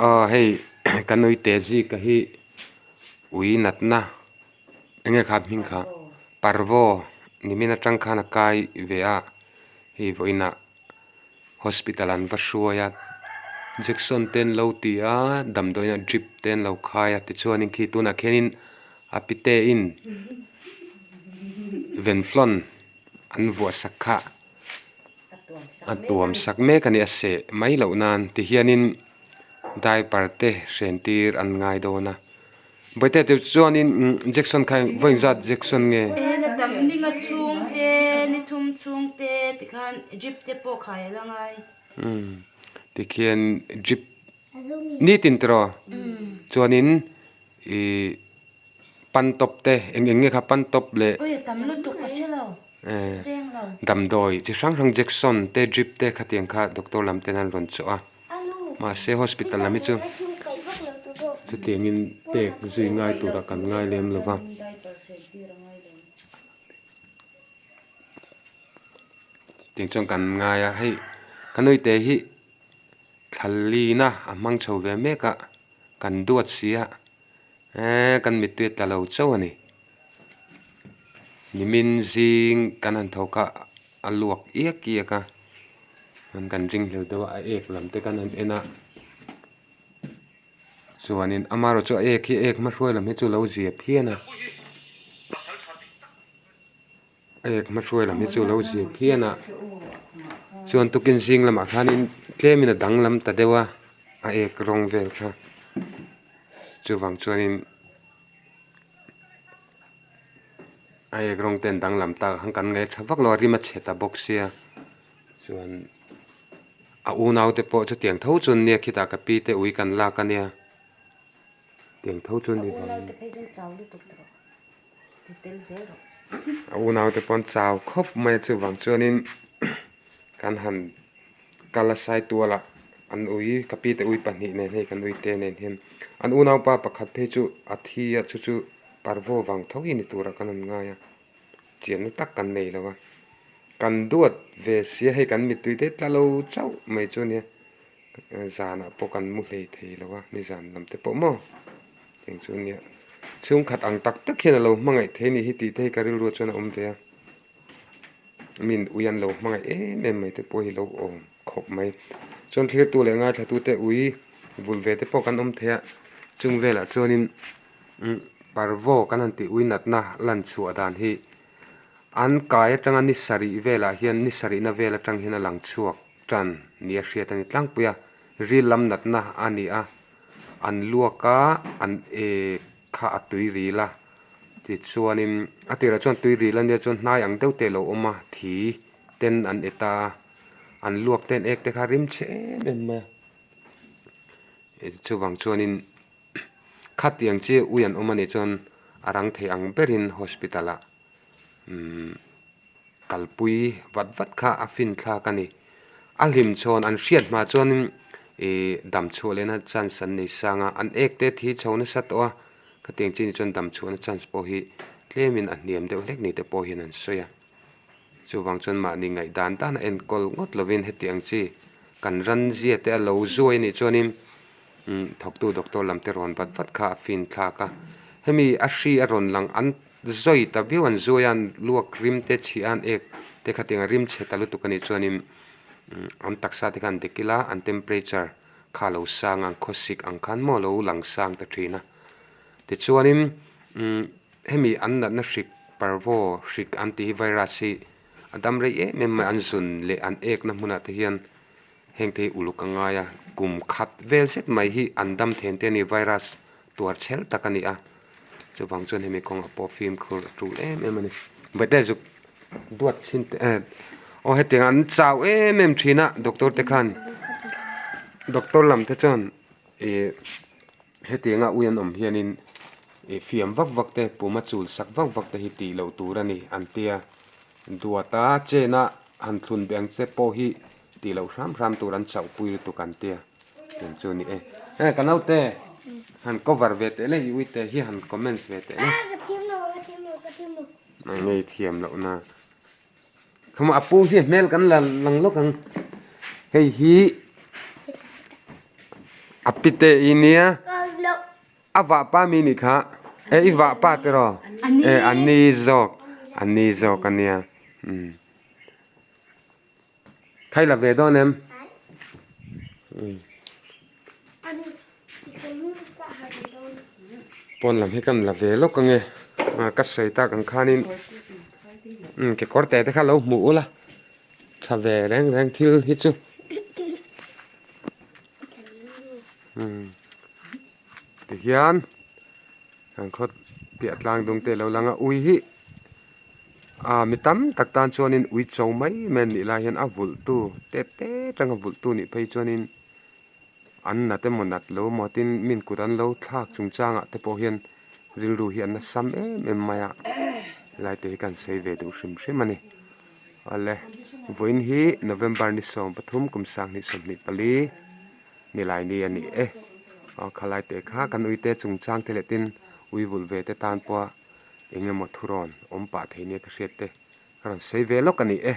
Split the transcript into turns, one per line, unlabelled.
Aw hei kan uite zika hi ui natna enge kha hming kha parvo nimin atang khan a kai ve a hei vawiinah hospital an va hruai a injection te an lo ti a damdawiinah drip te an lo khai a tichuanin khi tunah khianin a pite in venflon an vuah sak kha. A tuam sak mek a ni a seh mai loh nan ti hianin diaper te hren tir an ngai dawn a bawihte te chuanin injection kha vawi zat injection nge.
En a tam ninga chhung te ni thum chhung te tikhan drip te pawh khai a la ngai.
Umm tikhian drip nitin tiraw chuanin ih. Pan tawp te eng eng nge kha pan tawp leh
Ui a tam lutuk ka hre lo hre seng lo.
Damdawi chi hrang hrang jection te drip te khatiang kha doctor lam ten an rawn chawh a mahse hospital lam hi chu chutiangin pek zui ngai tura kan ngai lem lo va. Tiang chuan kan ngai a hei ka nuite hi thlalina a hmang chho ve mek a kan duat si a. Eee kan mittui a tla lo chauh a ni. Nimin zing kan han tho kha a luak iak iak a, chuan kan ring hlel deuh a, a ek lam te kan han en a, chuanin amaherawhchu a ek hi a ek hmahruai lam hi chu a lo zia phian a. A ek hmahruai lam hi chu a lo zia phian a, chuan tukin zing lamah khanin tlemin a danglam ta deuh a, a ek rawng vel kha. Chuvang chuanin a ek rawng te an danglam tak ang kan ngaih tha vak lo a rim a chhe ta bawk sia chuan a unau te pawh chutiang tho chu an nia khitah ka pi te ui kan lak a nia tiang tho chu an ni vang a unau te pawh an chau khawp mai a chuvang chuanin kan han. Kal a sai tual ah an ui ka pi te ui pahnih nen hei kan ui te nen hian an unaupa pakhat phei chu a thi a chu chu parvo vang tho hi ni turah kan han ngai a chianna tak kan nei lo a kan duat ve sia hei kan mittui te tla lo chauh mai chu ania zanah pawh kan mu hlei thei lo a nizan lam te pawh maw eng chu ania chhungkhat ang tak tak hian a lo hmangaih thei a ni hi tih te hi ka rilru chuan a awm ve a. Min ui an lo hmangaih em em mai te pawh hi lo awm khawp mai. Chuan thlirtu leh ngaithlatute ui vulh ve te pawh kan awm thei a, chung velah chuanin parvo kan han tih ui natna lan chhuah dan hi an kai atanga ni sarih velah hian ni sarihna vel atang hian a lang chhuak tan nia hriat a ni tlangpui a, ril lam natna a ni a, an luak a an ek kha a tui ril a. Tichuanin a tirah chuan tui ril ania chuan hnai ang deuh te a lo awm a thi ten an et a an luak te an ek te kha rim chhe em em mai a chuvang chuanin khatiang chi ui an awm anih chuan a rang thei ang berin hospital ah umm kalpui vat vat kha a fin thlak a ni. A hlim chhawn an hriat hma chuanin ih dam chhuah lehna chance an nei sang a, an ek te thi chho nasa tawh a, khatiang chin chuan dam chhuahna chance pawh hi tlemin a hniam deuh hlek ni te pawh hian an sawi a. Chuvang chuan mahni ngaih dan dan a enkawl ngawt lovin hetiang chi kan ran zia te a lo zuai anih chuanin umm thawktu doctor lam te rawn vat vat kha a fin thlak a, hemi a hri a rawn lang an Zawi ta viau an zuai a, an luak rim te chhia a, an ek te khatiang a rim chhe ta lutuk a nih chuanin an taksa te kha an dik ila an temperature kha a lo sang a, an khawsik ang khan maw a lo lang sang ta thin a. Tichuanin hemi an natna hrik parvo hrik an tih hi virus hi a dam rei em em mai a, an zun leh an ekna hmunah te hian heng te hi uluk a ngai a, kum khat vel zet mai hi an dam then te a ni virus tuar chhel tak a ni a. Chuvang chuan hemi kawngah pawh fimkhur a tul em em a ni. Vete zuk duat chin teh e aw hetiang an chau em em thin a doctor te khan doctor lam te chuan ih hetianga ui an awm hianin ih fiam vak vak te pum a chul sak vak vak te hi tih loh tur a ni an tia duat a chen a han thlun beng che pawh hi tih loh hram hram tur an chauh pui lutuk an tia tiang chu a ni e eh ka naute han cover ve teh le i uite hi han comment ve teh le ngei thiam loh na khama a pu hi a hmel kan la lang lawk ang hei hi. A pite i nia. A vahpa mi nih kha. E i vahpa tiraw? E a ni zawk. A ni zawk a nia. Umm. Khai la ve dawn em? Umm. Pawn lam hi kan la ve lawk ange. Ka sawi tak ang khanin umm kekawr te te kha lo hmuh ula. Tha ve reng reng thil hi chu. Umm tihian kan khaw piah tlang dung te lo lang a ui hi ah mi tam tak tan chuanin ui cho mai mai an nih lai hian a vulh tu te te atanga vulh tu nih phei chuanin an nat emaw nat lo emaw tin min kut an lo thlak chung changah te pawh hian rilru hi an nasam em em mai a helai te hi kan sawi ve duh hrim hrim a ni awle vawiin hi November ni 13 kum 2024 nilai ni a ni e aw khalai te kha kan uite chung chang te leh tin ui vulh ve te tan pawha eng emaw thurawn awm pah thei nia ka hriat te ka rawn sawi ve lawk a ni e.